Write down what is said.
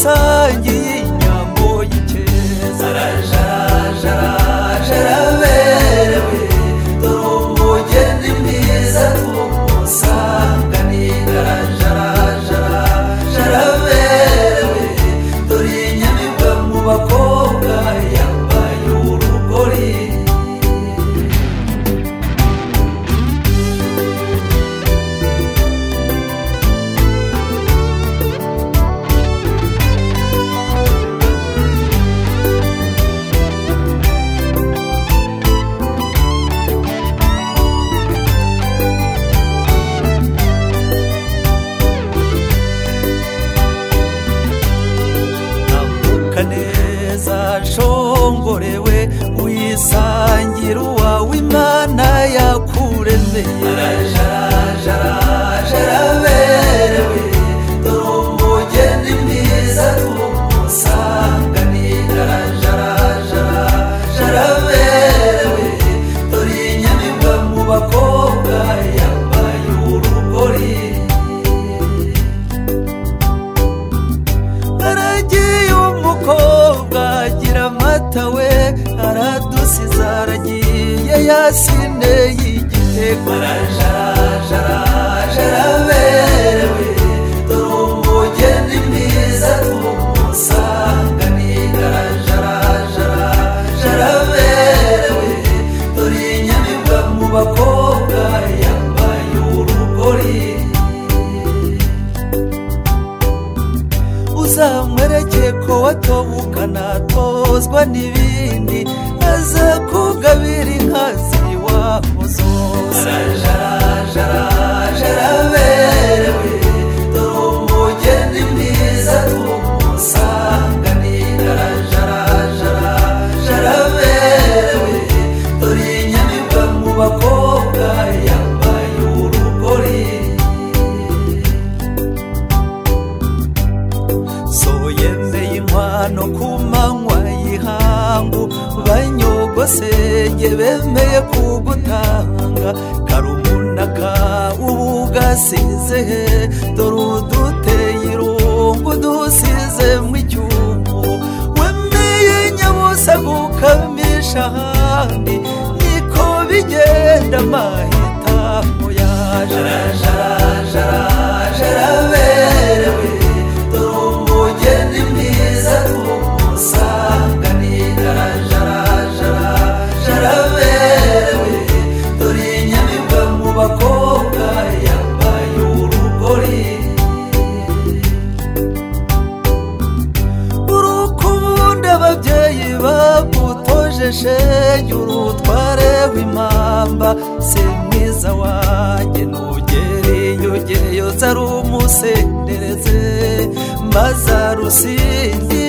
Tumusangiye inyambo y'ikeza. Araberewe dore umugeni mwiza tumusanganira. Araberewe dore inyamibwa mu bakobwa yambaye urugori. Neza nshongorewe wisangira uwawe Imana yakuremeye. Araberewe dore umugeni mwiza tumusanganira. Araberewe dore inyamibwa mu bakobwa yambaye urugori. Aragiye umukobwa agira amata we aradusize aragiye yasine y'igitego. Araberewe dore umugeni mwiza tumusanganira. Araberewe dore inyamibwa mu bakobwa yambaye urugori. Uzamwereke ko watobukana tozwa n'ibindi aza kugabira inka z'iwabo zose. Araberewe dore umugeni mwiza tumusanganira. Araberewe dore inyamibwa mu bakobwa yambaye urugori. Yemeye inkwano ku manywa y'ihangu banyogosenge bemeye kugutanga. Karumunaka ubu gasize he dore uduteye irungu dusize mu icyungo. Wemeye nyabusa gukamisha ahandi niko bigenda amahitamo yaje. Araberewe dore umugeni mwiza tumusanganira. Araberewe dore inyamibwa mu bakobwa yambaye urugori. Urukundo ababyeyi bagutoje shenge urutware w'impamba si mwiza wanjye nugere iyo ugeyo zari umusendereze maze arusingize.